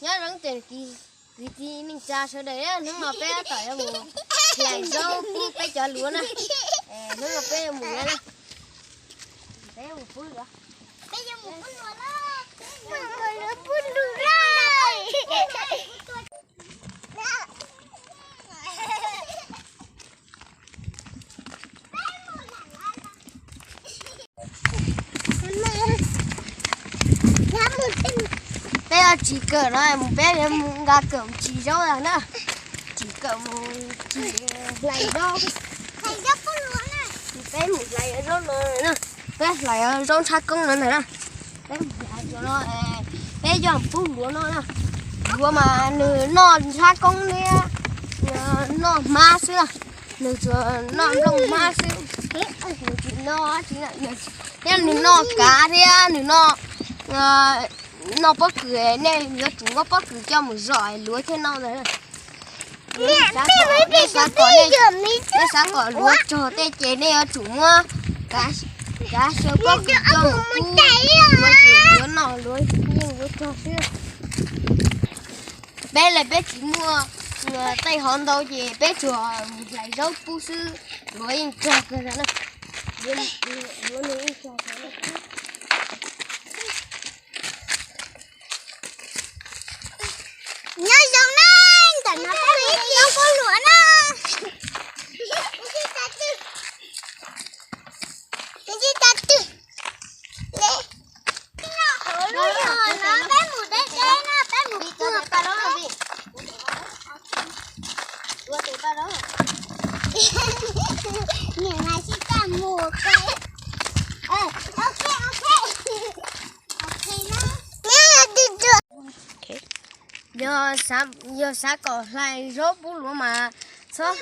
Nyob zoo tsoom kwv tij neej tsa sawv daws, hnub no peb tab tom yuav mus hlais zaub pub peb cov luav na. Hnub no peb yuav mus na, peb yuav mus pub luav. Peb yuav mus pub luav na. Peb yuav mus pub luav na. Peb yuav tsis kawm no mus, peb yuav mus nqa kawm tsis zaub na. Tsis kawm mus tsis hlais zaub. Peb mus hlais zaub no na. Peb hlais zaub ntxhab koob no ntag na. Peb mus hlais no, peb yuav pub luav no na. Luav mas nws noj ntxhab koob thiab noj hmab xwb na. Nws tsuas noj nplooj hmab xwb, nws tsis noj dab tsi. Thiab nws noj kav thiab nws noj, noj pob kws, nej yuav tsum muab pob kws coj mus zom luav thiaj noj ntag. Nej xav kom luav tsog tej ces nej yuav tsum muab kav xyaw pob kws coj mus pub luav ces luav noj luav yeej yuav tsog xwb. Peb li peb tsis muaj tej hov ntau ces peb tsuas mus hlais zaub pub xwb, luav yeej tsog kawg na. Luav nws yeej tsog kawg na. Nyob zoo na, ntawm no peb mus hlais zaub pub luav na. Ntawm no peb mus deb deb na, peb mus pub. Niam mas sib tag mus. Yog xav kom hlais zaub pub luav mas txhob,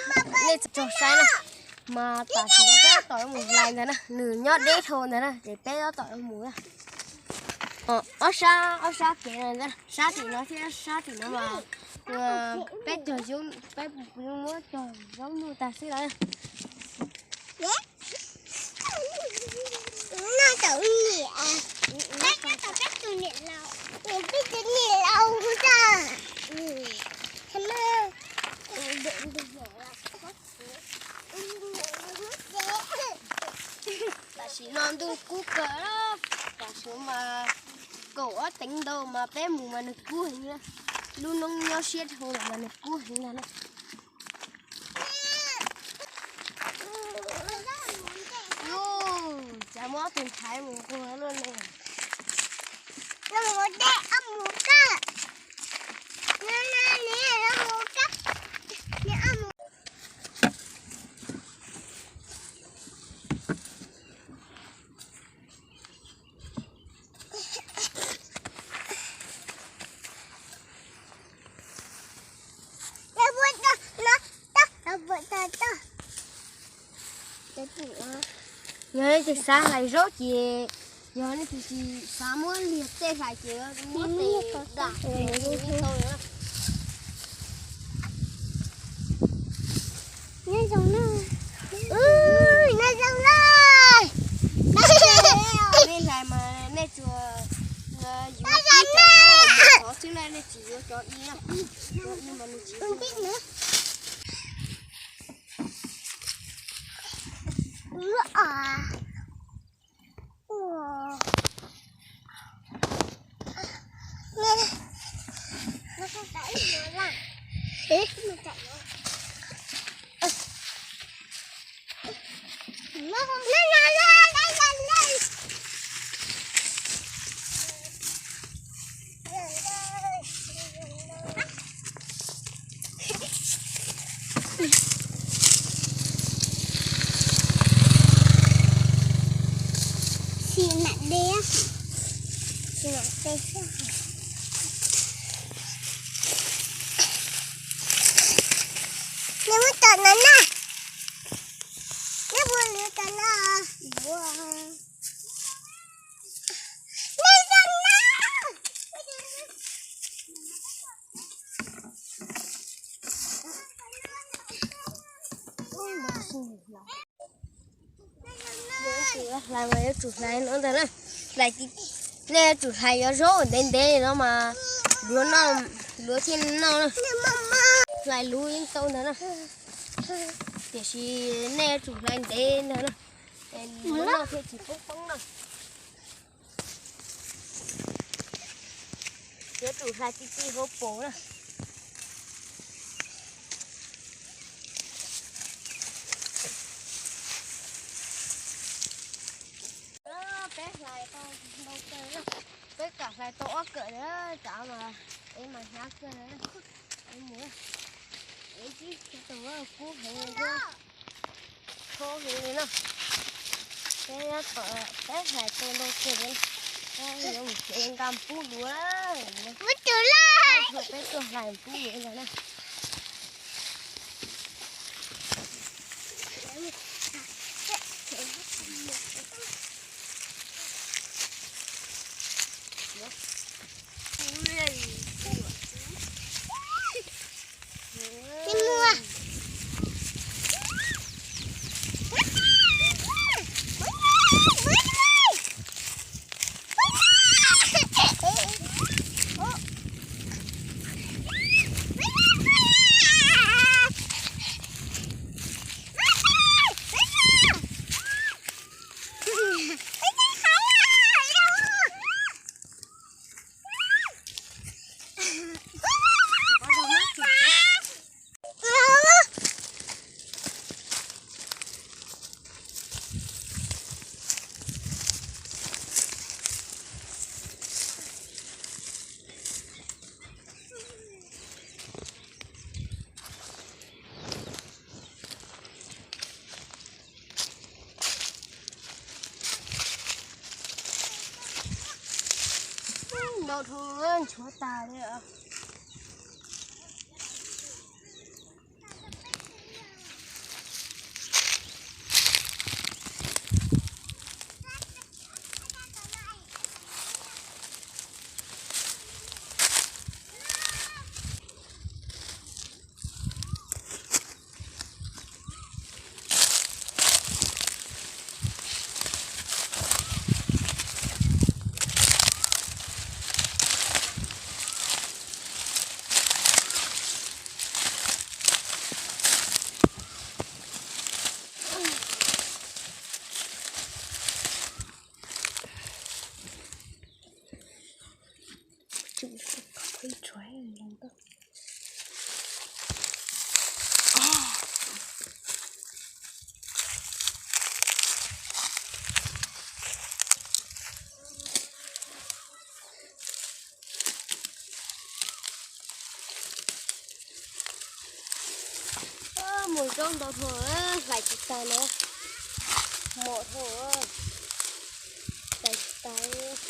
nej txhob saib na, mas tam sim no peb tab tom mus hlais ntag na, nws nyob deb dhau ntag na, ces peb tab tom mus na. Ob sab, ob sab kev no, sab tim no thiab sab tim no mas peb cog, peb muab cog zaub nuj tag xwb lawm. Noj tau niam, peb noj tau peb tus niam laus, peb tus niam laus tag. Tam sim no ntuj kub kawg, tam sim mas kaum ob teev ntau mas peb mus mas nws kub heev na. Lub noob nyob siab dhau lawm mas nws kub heev ntag na. Cas muab ob tug nthaiv mus nquag luaj ne. Yog nej tsis xav hlais zaub ces, yog nej tsis xav muab liag tej hlais ces muab tes dam tes tau. Nyob zoo na. Nyob zoo na. Nej hlais mas nej tsuas yuav tib cov xwb na, nej tsis yuav cov i, cov i mas nws tsis. Xi măng dej, xi măng dej. Neb muab tau no na. Neb muab lwm tau no. Hlais mas yuav tsum hlais no ntag na. Nej yuav tsum hlais cov zaub ntev ntev no mas Luav noj, luav thiaj noj na. Hlais luv yeej tau ntag na. Tiam sis nej yuav tsum hlais ntev ntag na. Luav noj thiaj tsis poob poob na. Yuav tsum hlais ti ti hauv paus na. Peb hlais tau ntau kawg na. Peb kam hlais tau ob kawm na, tsam mas es mas hnyav kawg na. Es mus, es tib tug kub heev li thiab, kub heev li na. Peb peb hlais tau ntau kawg li, yuav mus tsev nqa pub dua. Peb tuaj hlais pub dua ntag na. Ntau dhau, nchuav tas li. Mus zaub ntau dhau, hlais tsis tas na. Mos dhau, hlais tsis tas.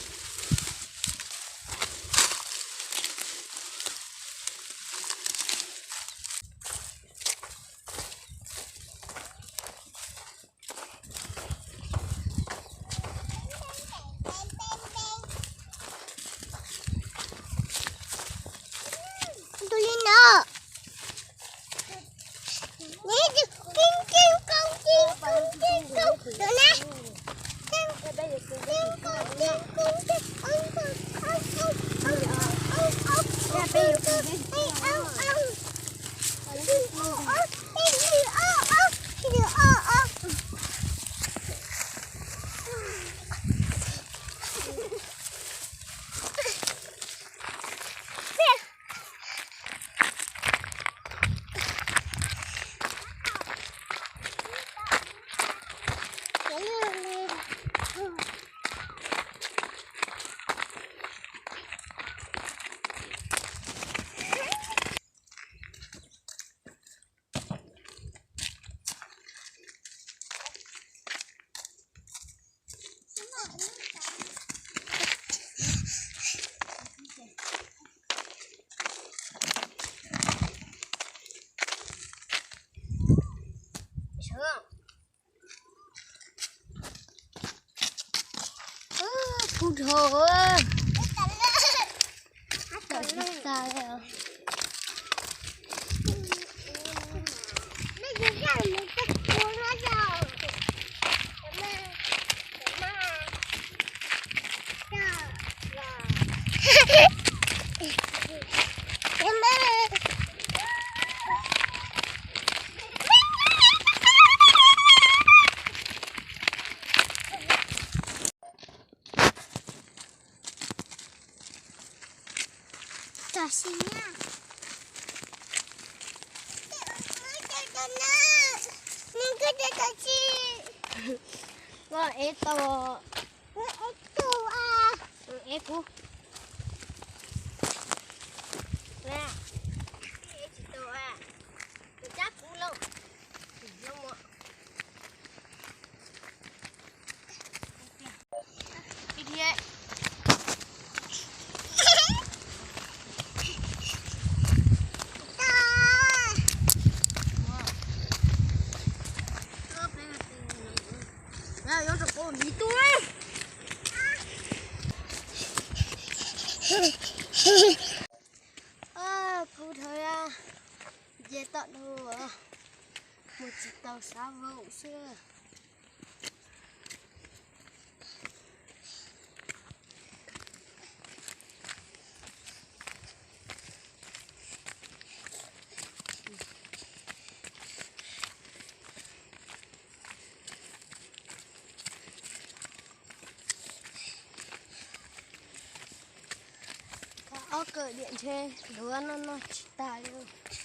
Kub dhau. Tam sim na, nws koj tau tsis, koj ev tau, ev tau a, ev kuv, ev tsis tau a, tus cab kuv lauj, tus zoo. Kuv dhau, ces tom dhau, mus tsis tau xav vau xwb. Ob kawm diam ntshe duav no noj tsis tas li.